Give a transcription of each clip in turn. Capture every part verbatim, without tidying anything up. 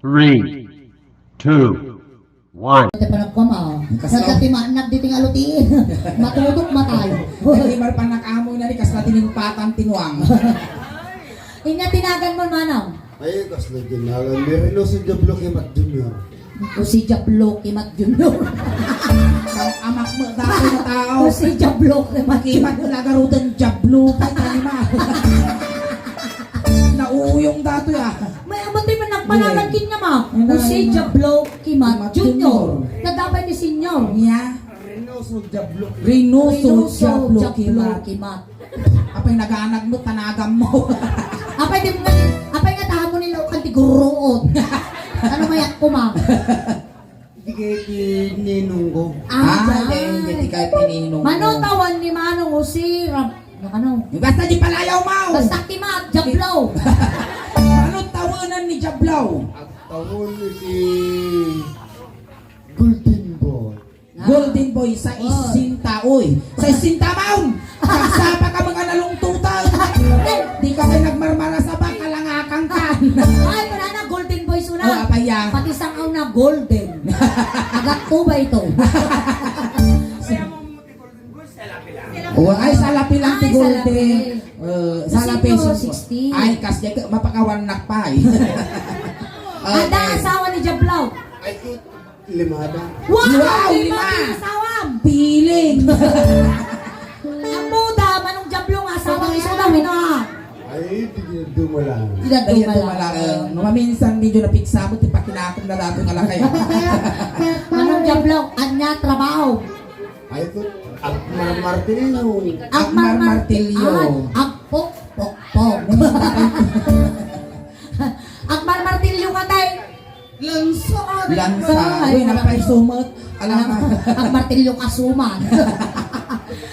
Three, two, one. Ti panagkuam, ah. Kaslaw. Nagkatimaanag ditoy nga alutiin. Matudok matay. Nagimar panakamoy na ni kasla tinimpatan ti nuang. Inya tinagan mo, manang? Ay, kasla tinagan. Meron si Diablo kay Mac Junior. O si Diablo kay Mac Junior. Ang amak mo, dati na tao. O si Diablo kay Mac Junior. Kimat na garudan Diablo kay Kalima. Nauyong dati, ah. May amatay man nagpanagad kanya, ma. Ay, Jose na. Jablo Kimat Kimat Junior. Junior. Nadapay ni Senior. Niya? Reynoso Jablo. Reynoso Reynoso Jablo Jablo Kimat. Kimat. Apay nagaanag mo, tanagam mo. Apay di mo nga, apay nga tahan mo nila kan ti guruot. Ano mayak ko, ma? Di kay ti ninong ko. Ah, Ah, di, di, di kay ti ninong ko. Mano tawan ni Manong Jose Rab-, ano, ano? Basta di palayaw mo. Basta kimat, Jablaw. Mano tawanan ni Jablaw? Agtawon ni Golden Boy. Ah. Golden Boy, sa Oh. isinta, oy. Sa isinta maun. Pagsapa ka mga nalungtutan. Di ka kay nagmarmara sa baka, langakang ka. Ay, wala na, Golden Boy suna. Oh, apaya. Pati sangaw na golden. Agat ko ba ito? Wa-, ay, salapi lang ti Ay, Golden. salapi. Eh, salapi, Senior, senior. sixteen. Ay, kasi mapakawan na pa, eh. Ada, Okay. asawa ni Jablaw. Ay, limada. Wow, Wow, lima lima. ti asawam. Piling. Ang muda, Manong Jablaw nga asawa ni Suna, mino? Ay, di na dumala. Di na Ay, dumala. dumala, eh. No, maminsan medyo napiksa mo, ti pakinakon na dato nga lakay. Manong Jablaw, anya trabaho? Ay, ito, Akmar Martillo. Akmar Akmar Mar-, Martillo. ah, Akpok, pok, pok. Akmar Martillo ka, tay. Lansa. Lansa. Ay, Uy, wala napay kayo. sumat. Alam Alam, ka. Ang martilyo kasuman.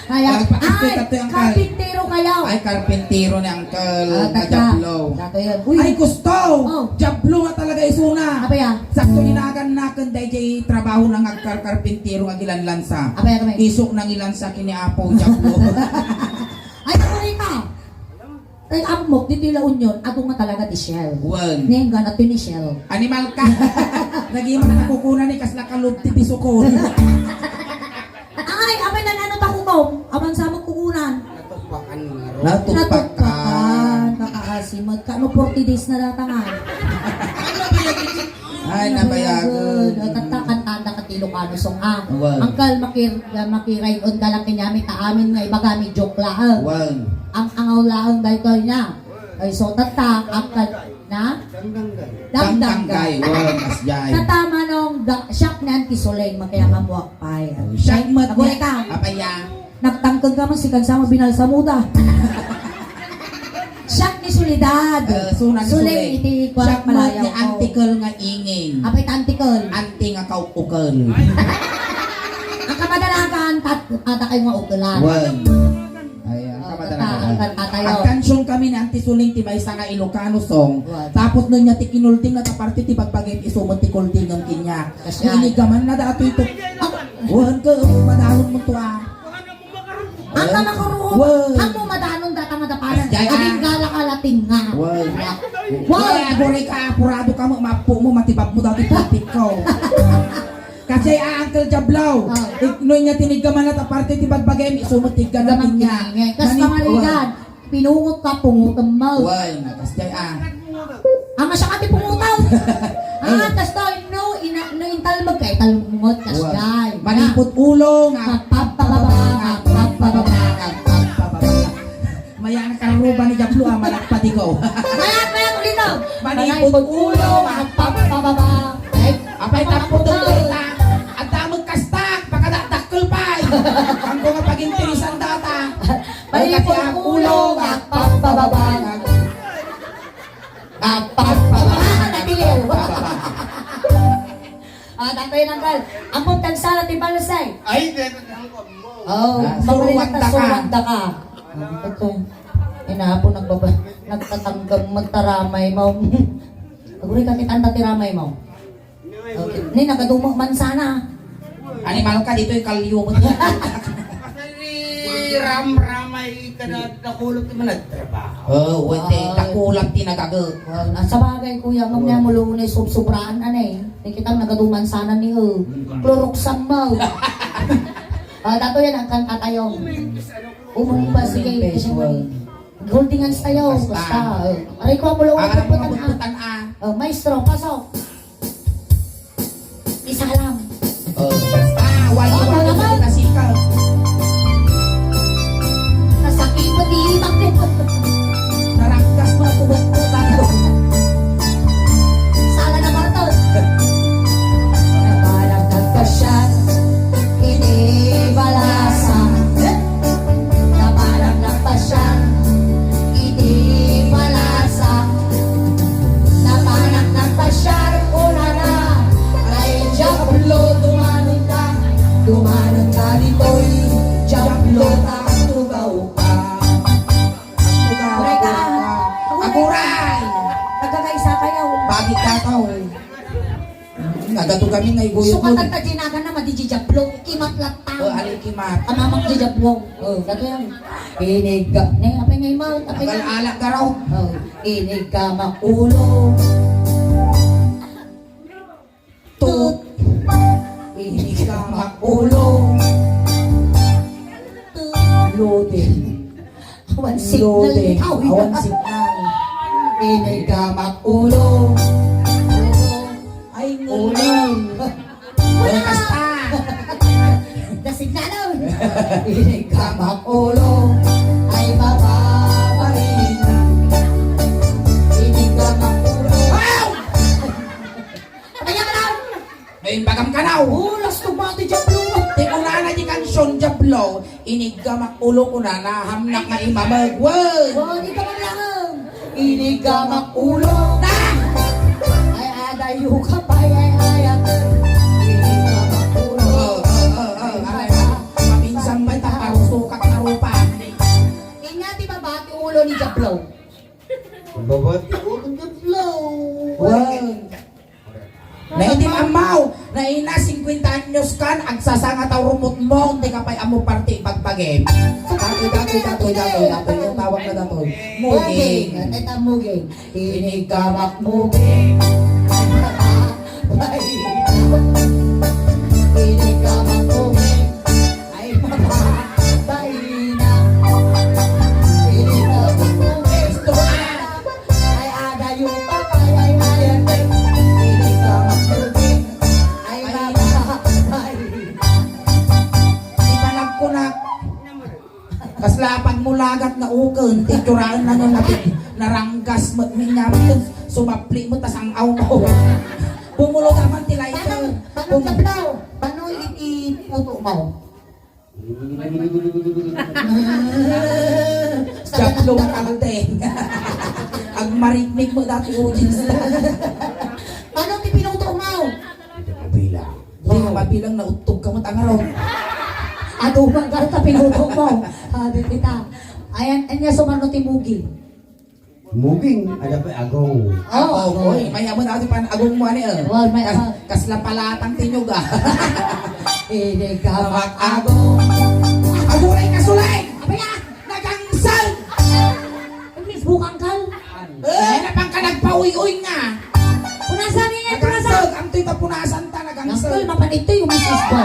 Kaya, Ay, pakaspetat ay, to yung kal- karpintero kayo. Ay, karpintero ni Uncle Ah, na tata. Jablo. Tata yan. Uy. Ay, gusto! Oh. Jablo nga talaga isuna. Apa ya? Sakto inagan na kun dayjay trabaho na nga agkarkarpintero nga gilanlansa. Apa ya kami? Isok nang ilansa kini Apo Jablo. Ay, sorry ka. Ay, amok, ditoy La Union, adu nga talaga ti Shell. Wen. Ngayon nga, nato ni Shell. Animal ka. Naging mga nakukunan ni kasla kalub ti bisukon. Ay, amay nan ano ta kukom? Aman sa magkukunan. Natupakan nga ro. Natupakan. Natupakan. Nakaasimag ka. Ano, forty days na datang, ay. Ay, nabayagan. Nabayagan. Tatta, kantaanda ka ti Ilocano song, ah. Awan. Uncle, makir-, makiride on ka lang kanyami, ta amin nga ibaga mi joke laeng. Awan. Ang angaw laeng daytoy niya. Ay, so, tatta, uncle, na? Dangdanggay. Dangdanggay. Dangdanggay, awan, mas jay. Tatta, manong, da-, siak ni Auntie Soleng, makayakamuak pay. Siak met Agulay ni ka. Apaya. Nagtangkeg ka man, si Kansama binalsamuda. Siak ni Soledad. Eh, suna ni Suleng Suleng. Iti kuwan Siak met ni palayaw ko. Antikel nga ingin. Apay ta antikel? Anti nga kaukukel. Ang kamadalagan, tat-, ada kayo nga ukulan. Wen. Ay, ang Oh, kamadalagan. Tata-, tatayo. Agkansion kami ni Auntie Suleng ti maysa nga Ilocano song. Wen. Tapos no niya ti kinulding na ta parte ti bagbagay isu met ti kulding ng kinya. Kasyan. Inigaman na dato ito. Wen ka, madanon mo to, ah. Ang kamakuruhot, Wow. Ang mumadanon data nga dapanan. Ay, ah. Aging gala ka lating nga. Wow. Wow. Wow, agore ka, apurado ka mo, mapo mo, matibab mo daw ti putik ko. Kasi, ah, Uncle Jablaw, Ah. ik-, no niya tiniggaman at aparte ti bagbagay, isu met ti gana Gamang niya. Tingin. Kas Mani-, pamaligan, wow. Pinungot ka, pungutem mo. Wow, na, kasi, ah. Ang asya ka ti pungutaw. Ah, kastoy, no, ina-, no, intalmag ka, italmag mo, Wow. kasjay. Manipot ulo, nga Magpapababa, magpapababa, magpapababa. Magpapababa. Maya nga karuba ni Jablo, ah, malagpadigaw. Mayat, mayat, ulito. Manipot ulo, magpapababa. Ay, Apay, tapos ang ulo. Dita. Ang damag kasta, pakadakdakkel pa, eh. Ang mga pag-interesan data. Manipot Kasi ang ulo, ulo, magpapababa. Magpapababa. Agpagpababa. Ah, natiliw. Ah, tatay ng kal. Ampon tagsala ti balsay. Ay, di, di, di, di. Oh, Ah, mabalin suruan ta, ta ka. Suruan ta ka. Ah, ito. Inapo nagbaba-, nagtatanggam, magtaramay mo. Aguri ka, kitanta ti ramay mo. Okay. Ni, nakadumok man sana. Animal ka, dito yung kalyo mo. Amramay kada dakulop ti managtrabaho. Oh, wete, ay. Dakulop ti nagaget. Well, ah, sabagay, kuya, ngem, oh, ne, mulo ne, sub-, sobraan, ane. Ni kita, nagaduman sana ni, oh. Mm. Kloroxam mo. Ah, dato yan, ang kanta tayo. Umingkis, ano, Umungpas, sige, Umingkis, sige. Well. Golden hands tayo, basta. Basta, oh. Aray ko, mulo, ang aray, pagputan, ah. Pagputan, ah. Oh, maestro, pasok. Isa lang. Oh, basta, wala, oh, wala, wala, wala, wala. Nasika. Nasakit mo, di ibang din. Naranggas mo, tubog ko, tayo. Sala na ba ito? Nabalak nagpasyal, iti balasa. Nabalak nagpasyal, iti balasa. Napanak nagpasyal, kunana, ay, Diablo, dumanon ka, dumanon ka ditoy, Diablo, ta tugaw ka. Tugaw, Aguray ka, tugaw ka. Aguray! Nagkakaisa kayo. Bagit ka to, eh. Nagatugamin nga iguyod mo. Sukatan ta dinagan na madi Diablo, kimat latta. Oh, ali kimat. Amamak Diablo. Oh, kato yan. Inigga. Ne, apay nga imaw, apay nga. Agal-alak ka raw. Oh, inigga makulo. Tut. Inigga makulo. Lode. Awan signal. Lode. Ikaw, awan signal. Inigga makulo. Ay, ngulong. Buenas pa! Dasig na lang! Inig ka makulo, ay mababain. Inig ka makulo. Wow! Ayan lang! Ay, bagam ka na, oh. Oh, last of all, Diablo. Ti kunana ti kansion, Diablo. Inigga makulo, kunana, hamnak nga imameg. Wen! Oh, di ka maglaheng. Inigga makulo. Na! Ay, adayo ka, pay, ay, ay, ay. Inigga makulo. Oh, oh, oh, oh. Ay, ay, ay. Maminsan ba ita parusukak na rupa? Inya ti baba ti ulo ni Diablo. Baba ti ulo ni Diablo. Wen. Na iti ammaw, na ina, singkwenta anyos kan, agsasanga ta rumutmong, di ka pay ammo parte ibagbagem. Datoy, datoy, datoy, datoy, datoy, yung tawag na datoy. Muging. Muging. Ita muging. Inig ka makmuging. Inig ka makmuging. Ay, mababaina. Inig ka makmuging. Ay, adayo pa, ay, ay, ay, ay. Inig ka makmuging. Ay, mababaina. Di pa nagkunak. Kasla pagmulagat na uken, ti tsuraan na nga nabi-, naranggas met, minyam, sumapli met, ta sang-aw mo. Bumulo naman ti lighter. Paano, paano, Bum- Diablo? Paano i-, i-, puto mo? Diablo nga kaldeng. Agmarikmik mo dati audience na. Paano ti pinuto mo? Di ka mabilang. Di ka mabilang, nauttog ka mo, tangaro. Aduman ka ta pinuto mo. Sabi kita. Ayan, anya sumarno ti muging. Muging, ada pa agong. Oh, agong, oy, mayaman ako ti pan-agong mo, ani, eh. Oh, may, kas-, ah, kasla palatang tinyog, ah. Hindi ka mag-agong. Aguray ka, Sulay! Apa ya? Nagangsal! English bukang kal. Eh, napang ka nagpauy-uy nga. Punasan niya, punasan. Nagangsal, ang tuwita punasan ta, nagangsal. Nagangsal, mapanit to yung misis ko.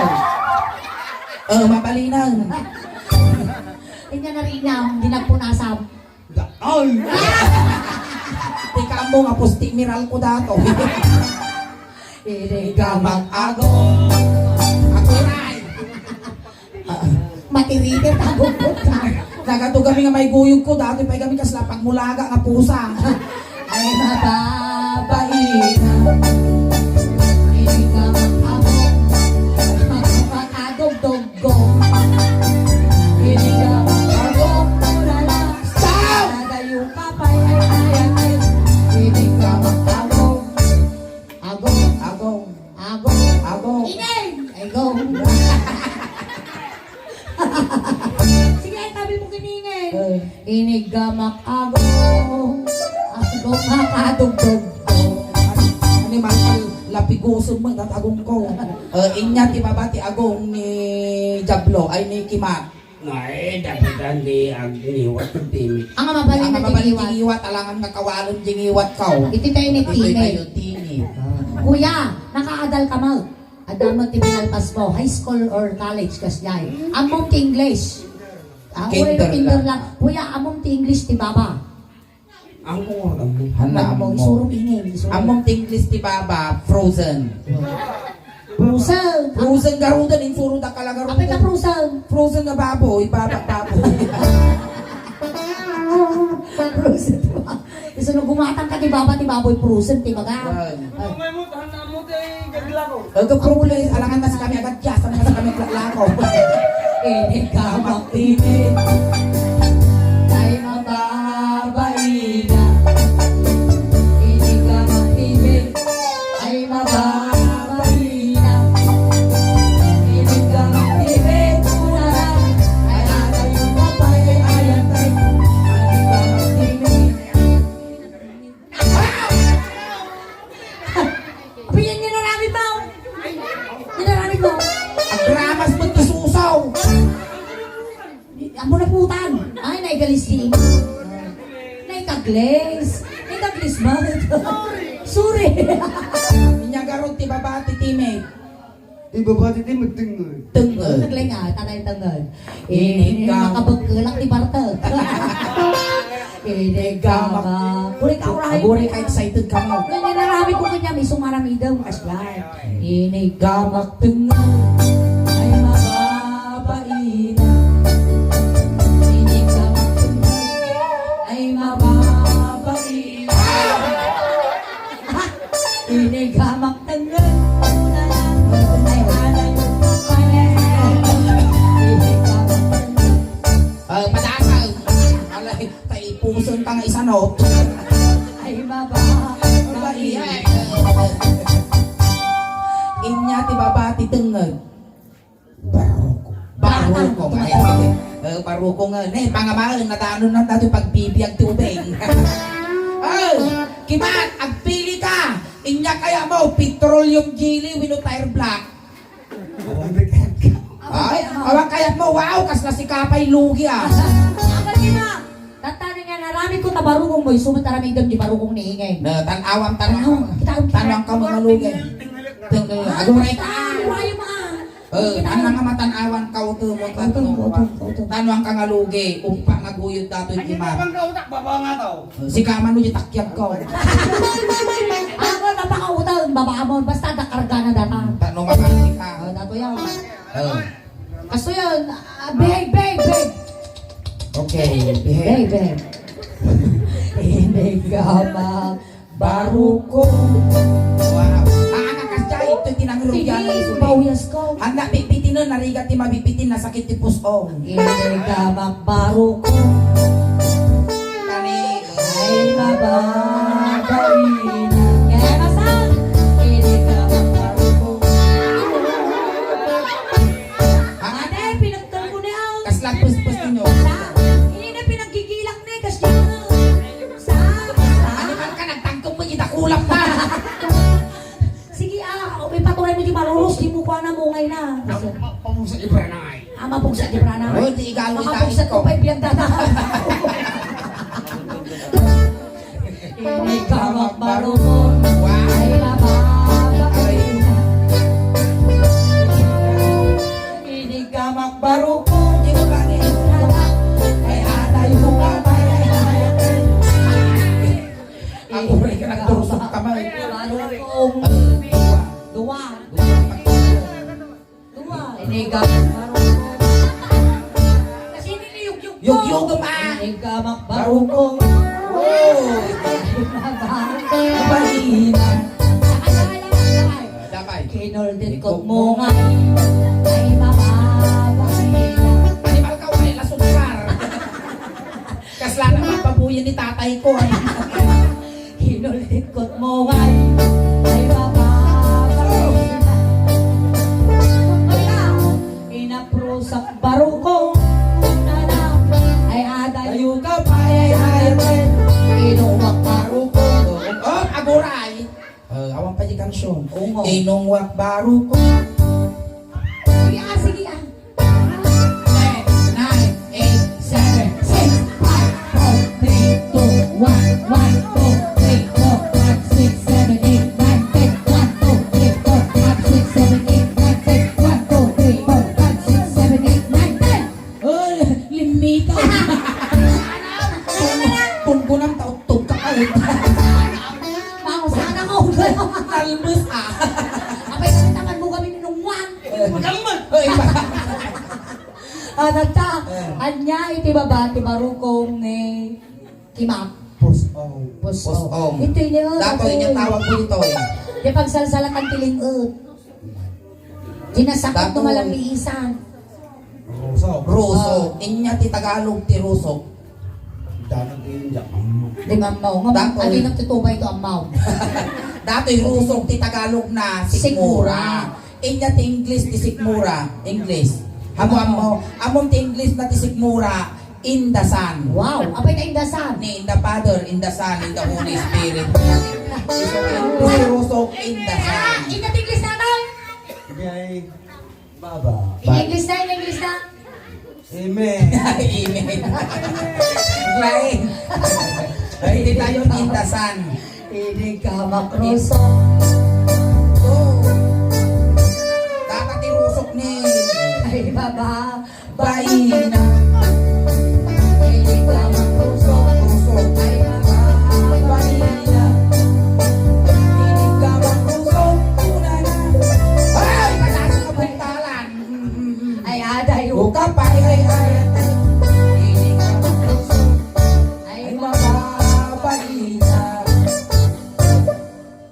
Eh, mabalinaw. Hindi na rin niya, hindi nagpunasan. Ay! Ti kammo nga pusti miral ko dato. Hindi ka mag-ago. Aguray! Matiriter ka, bukbok ka. Nagatugan mi nga may guyog ko, dati pay kami kasla pagmulaga nga pusa. Ay, mababaina. Hindi ka mag-ago. Makadugdog. Go. Hindi ka makago, ulala. Stop! Nadayo ka pa, ay, ay, ay, ay. Hindi ka makago. Ago. Ago. Ago. Ago. Ineng! Ay, go. Sige, ay, tabi mo kiningin. Eh. Inig ka makago. Ago, makadugdog. Animal, lapigusog mo, itatagong ko. Eh, inya ti baba ti agong ni Diablo, ay ni Kimat. Ay, dapitan ti agngiwat ti timid. Ang mabalin Ang na mabalin tingiwat. Tingiwat, alangan nga kawalen tingiwat ka, oh. Iti tayo ni Iti timid. Tayo timid. Kuya, nakaadal ka mo. Adda mo ti pinalpas mo, high school or college, kasdiay. Ammom ti English. Ah, Kinder kinder lang. Lang. Kuya, ammom ti English ti baba. Ang kumurang mo. Hala, Ammom, ammo. Isurong ingin, isurong. Ammom ti English ti baba, frozen. Frozen. Frozen garuden, insuro da kala garuden. Apay ka frozen? Frozen nga baboy, baba, baboy. Frozen. Isu no gumatang ka ti baba, ti baboy, frozen, ti baga. Ay. Ay. Umay mo, tahan na mo, ti gaglako. Agka problem, alangan na sa kami agad, yes, alangan na sa kami aglaklako. Inigkamak timid. Ay, mababaina. Inigkamak timid. Ay, mababaina. Inigkamak timid. Una lang. Ay, atay, yung kapay, ay, atay. Inigkamak timid. Apo, yan, ginaramid mo. Ginaramid mo. Agramas mo ti susaw. Apo na putan. Ay, naigalising. Naikagles. Naikagles ba? Sorry. Inya garud ti baba ti timid. Ibabati ti magtengngad. Tengngad. Tengngad, tatay tengngad. Inigka. Eh, makabagkelak ti bartek. Inigka. Inigka. Uri ka, uri. Aguri ka, excited ka mo. Nga, nga, narami ko kanya, may sumaramidem, kasla. Inigka magtengngad. Ay, mababaina. Inigka magtengngad. Ay, mababaina. Inigka magtengngad. Una lang. Ay, alay. Inigka magtengngad. Ah, padasa. Alay, tay puson ka nga isanot. Ay, baba. Baba, iya, eh. Inya ti baba ti tengngad. Baruko. Baruko. Baruko. Ay, sige. Eh, baruko nga. Ne, pangamaen, nadanon na tayo pagbibiag ti ubing. Oh, kimat, agpili ka. Inya kaya mo, petroleum jelly, wenno tire black. Ay, awan kayat mo, wow, kasla si Kapay lugi, ah. Apan nga, tatani nga naramid ko ta barukong mo, isu met aramidem di barukong ni Ingay. Na, tan-awam, tan-awam. Tan-awam, tan-awam ka mo nga lugi. Tan-awam, aguray ka. Ay, wayo mo, ah. Eh, ano nga matan-awan ka, uto mo, uto, uto, uto. Tan-awam ka nga lugi, umpa nga guyod datoy. Ay, imat. Abang ka utak, baba nga tao. Sika man no, di takyag ko. Ako, napakautang, baba mo. Basta, dakarga na data. Tano nga ka. Oh, dato yan. Oh. Kaso yan, ah, behave, behave, behave. Okay, behave. Behave, behave. Hindi ka ma-, baruko. Wow. Ah, anak, kasya, ito tinangrog yan. Sige, pauyas ko. Handa, bibitin na, narigat ti mabibitin, nasakit ti puso. Inigka magbaruko. Kani. Ay, mababaina. Kaya masang. Inigka magbaruko. Ate, pinagtal ko ni Al. Kasla puspos ninyo. Sa, ini na pinaggigilak ni, kasya. Sa, sa. Ano man ka, nagtangkong mo, itakulak na. Sige, ah, o, ipatuloy mo di maruros, di mo kuha na, mungay na. Ang ma-, pamugsa di branay. Ah, mapugsa di branay. Oh, di igalo. Makapugsa ko pa, ipiyagdada. Inigka magbaruko. Ay, nababa. Inigka magbaruko. Di ba ba ni? Ay, atay mo ka, ay, ay, ay, ay. Ako rin ka nagturusok ka man. Barukong. Dua. Dua. Inigka magbaruko. Kasi niliyukyuk ko. Yukyuk, ah. Inigka magbaruko. Oh. Bahina. Damay. Kinoldit ko mungay. Ay, mababa. Di ba ka wala lasukar? Kasla na mapabuyan ni tatay ko, ay. Kinulit ko't mungay, ay, mababa. Inaprusak baruko, nana, ay, adayo ka pa, ay, ay, ay, ay. Inuwak baruko. Oh, aguray. Eh, awan pa di kansion. Oo nga. Inungwak baruko. Sige, ah, sige, ah. Eh, na, Ikaw. Tunggunam ta uttog ka, ay. Mao, sana ka ulo. Talbos, ah. Apay, kami taman mo kami minungwan. Magamot. Ay, ba? Ah, nagta-, Eh. Ania iti baba ti barukong ni Kimak? Pus-ong. Pus-ong. Pus-ong. Ito yun, Datoy, ito. Nia tawag mo ditoy. Di pagsalsalatan ti ling-et. Di nasakit Datoy. Tumalang ni Isan. Rusok. Rusok. Ah. Inya ti Tagalog ti rusok. Datoy ti India, ammo. Di mammaw. Nga, Datoy. Adi nagtutuba ito, ammaw. Datoy rusok ti Tagalog na sikmura. Sikmura. Inya ti English ti sikmura. English. Amo, amo, amo ti English na ti sikmura. In the Son. Wow! Apay ta in the Son? Ni in the Father, in the Son, in the Holy Spirit. Isu ti rusok in the Son. Ah, in the English na to? Di ay baba. In English na, in English na. Amen. Amen. Lain. Ay, di tayo in the Son. Ini ka makroso. Oh. Data ti rusok ni. Ay, baba. Baina. Ini ka makroso. Rusok. Ay, baba. Baina. Ini ka makroso. Una na. Ay, mataas ka puntalan. Ay, aday. Uka pa, ay, ay, ay. Ini ka makroso. Ay, baba. Baina.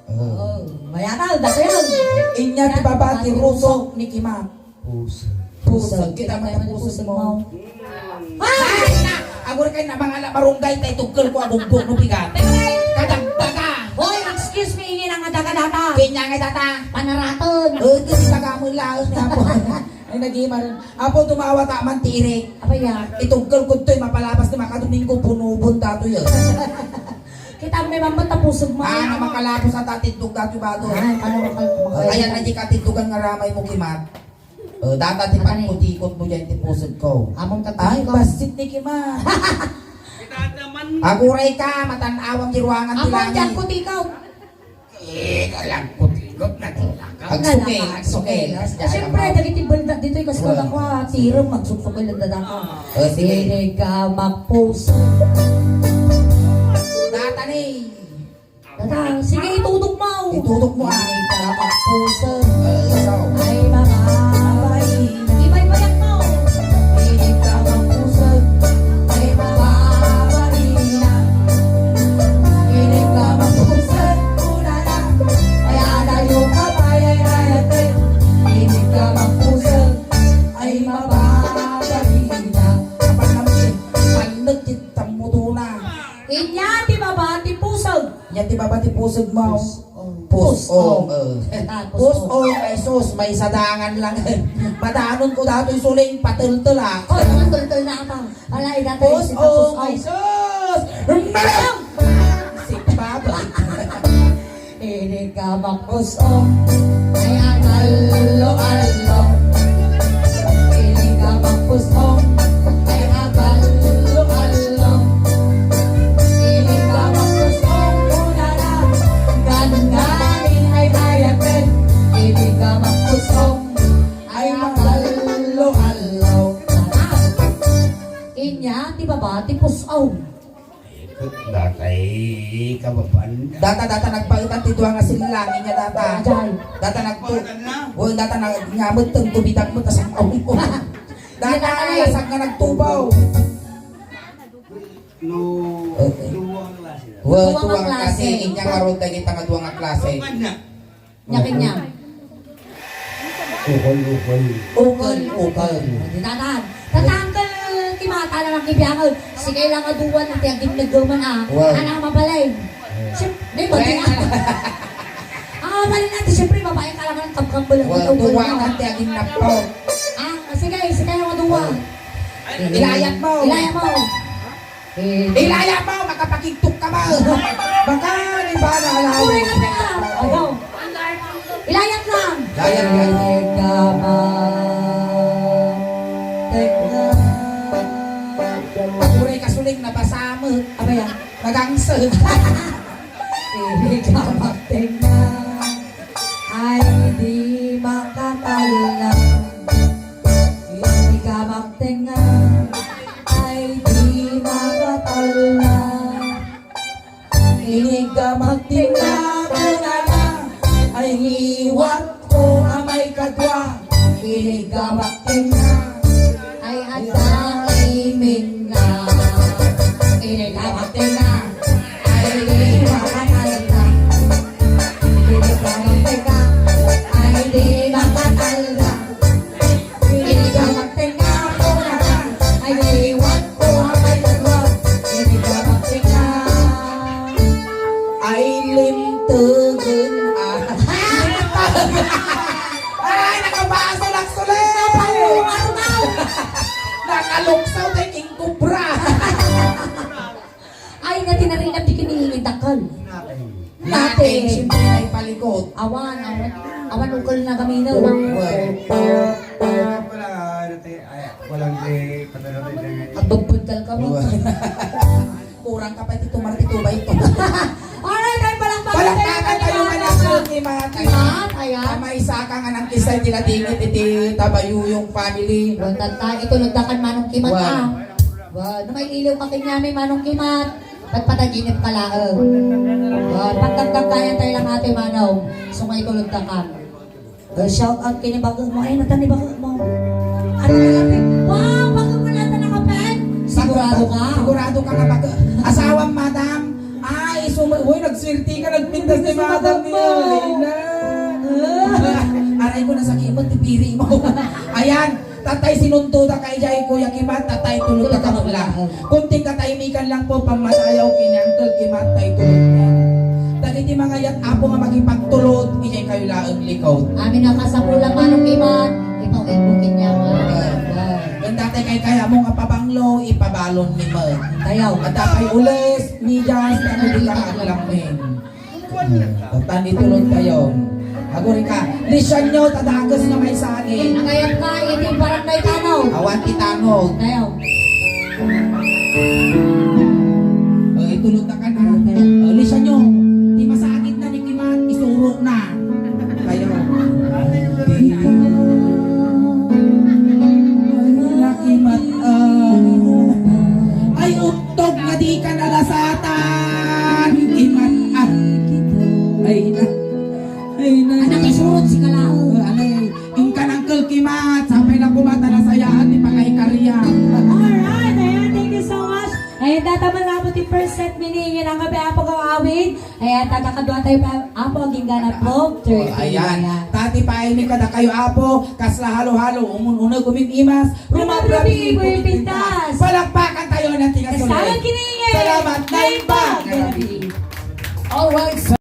Oh, mayatal, dakayan. Inya ti baba ti rusok ni Kimak. Pusag. Pusag. Kita man ang pusag mo. Ay, na! Agor kay na mga ala barunggay tay tugkol ko agugbo no pigat. Kadagdaga. Hoy, excuse me, ini na nga daga-daga. Kanya nga data. Panaraton. Oh, ito si taga mo laos ni Apo. Ay, nag-iima rin. Apo, tumawa ta man tirik. Apa ya? Itugkol ko to'y mapalapas ni Makadomingo, punubon dato yun. Kita may mamata pusag mo. Ah, na makalapos at atindog dati bago. Ay, paano makal-, makal-, Ayan na di katindugan nga ramay mo, Kimat. O, data ti Ano ni? Pagkutikot mo dyan ti pusag ko. Among Ay, katikot. Bassit ni Kimat. Kita naman. Aguray ka, matan-awang ti ruangan ti Among langit. Dyan kutikot. Eh, kalagkutikot na talaga. Agsukil, agsukil. Siyempre, dagiti balda dito, ikas ko Ah. na kwa, tirem, magsuksukel ang dada. Ah. Oh, sige. Ini ka makpuso. Data ni. Tata, sige, itutok mo. Itutok mo, ah. Ini ka makpuso. Eh, ikaw. Ay, mga bayi. Ibay-bayan mo. Ini ka makpuso. Ay, mga bayi. Ini ka makpuso. Una na. Ay, adayo ka, ay, ay, ay, ate. Ini ka makpuso. Ay, mga bayi. Kapan naman, eh. Panlagkit ang muto na. Inya ti baba ti pusag. Inya ti baba ti pusag mo. Pus-ong. Pus-ong, eh. Pus-ong. Pus-ong, ay sus, may sadangan lang. Madanon ko datoy suling, patultul, ah. Oh, patultul na ka. Wala, idata yung sita Pus-ong, pus-ong. Ay sus! Malong! Si Baba. Ini ka makpus-ong, ay agallo-allo. Ini ka makpus-ong, ay agallo-allo. Ini ka makpus-ong, unana, gangganin ay ayaten. Ini ka makpus-ong, ay agallo-allo. Inya, ti baba, ti pus-ong. Datay kababaen. Data, data, nagpaetan ti dua nga sillang, inya data. Ajay. Data nagtu-, Paetan na. O, data na, nga met, ten, tubitak met, asang awit ko. Data, Data na yun. Lasag nga nagtubaw. No, Okay. Dua nga klase. Well, Dua nga dua nga klase. Klase. Inya nga ron, dagita nga dua nga klase. Paetan na. Nya kanya. Ukol, ukol. Ukol, ukol. Di tatan. Tatangkel ti mata na nakibiangan. Sige lang nga duwan ti agin nagduman, ah. Wow. Anak mabalay. Siyem-, di ba, di na? Ang mabalay natin, siyempre, babae ka lang ang kabkambal. Wow, duwan na ti agin napo. Ah, sige, sige lang nga duwan. Ilayat mo. Ilayat mo. Eh, Ilaya mo, makapakigtok ka ba? Baka ni ba na alawi? Sorry na pala. Ano? Ilayat lang. Ilayat lang. Teka. Aguray ka suling nabasa mo. Ano yan? Nagangsel. Hindi ka magtenga. Ay, di makatala. Hindi ka magtenga. Ay, Tuksaw tayo king kubra. Ay, nga tinaringan di kini dakkel. Natin. Natin. Siyempre, ay palikot. Awan, awan. Awan, ukol na kami na. Well. Wala, ano, te, ay, walang, eh, patalo, te, te. Agbagbagal ka mo. Well. Kurang ka pa iti tumar ti tubay ko. Alright, ay palakpakan tayo. Palakpakan tayo, Manong Kimat. Kimat, ayan. Tama, isa ka nga nang kisay ti ladingit iti Tabayuyong family. Well, tanta, itulod da kan Manong Kimat, ah. Well, no mailiw ka kanyami, Manong Kimat. Pagpataginip ka laeng. Well, pagtagtagtayan tayo lang ate, Manong. So, nga itulod da kan. Eh, shout out kini bago mo. Ay, nata ni bago mo. Ano na lang? Wow, bago mo nata nakapen? Sigurado ka? Sigurado ka nga bago? Asawam, madam? Ay, sumu-, uy, nagswerte ka, nagpintas ni madam ni Lina. Ah. Aray ko, nasakit mo, tipiri mo. Ayan, tatay, sinunto da kay jay Kuya Kimat, tatay, tulog ka kabula. Kunting katahimikan lang po, pammasayaw kini Uncle Kimat, tay tulog na. Dagiti mga yat-apo nga makipagtulod, idiay kayo laeng likod. Amin nga kasapulan, Manong Kimat, ipawid mo kanya nga. Wen dati kay kaya mo nga pabanglo, ipabalon ni Mag. Kayaw. At apay ules, medyas, ano di ka aglamin. Tan itulod kayo. Aguri ka, lisyan nyo, tadakes nga may saging. Nangayat ka, iti barangay Tanod. Awan ti Tanod. Kayaw. Eh, itulod na ka na. Eh, lisyan nyo, ti masagit na ni Kimat, isuro na. Kayaw. Ay, Kimat, ah. Ay, untog nga di ka nalasatan. Kimat, ah. Ay, na. Ay, na. Anak, isurot si Kalao. Ah, alay. Inka nang kelkimat. Sapay na kumata nasayaan ti pangaikarya. Alright, ayan, thank you so much. Ayan, tataman na po ti first set, mini, yun ang kape, apo, kang awit. Ayan, tatakadwa tayo pa, apo, aging gana, twelve thirty. Ayan. Ayan. Tati pa, ini kada kayo, apo, kasla halo-halo, umun-uneg, umim-imas, rumabrabi, rumabrabi, pumipintas. Pumipintas. Palakpakan tayo ng tigas ulit. Kasama kini, eh. Salamat, naimbag. Naimbag. Alright, so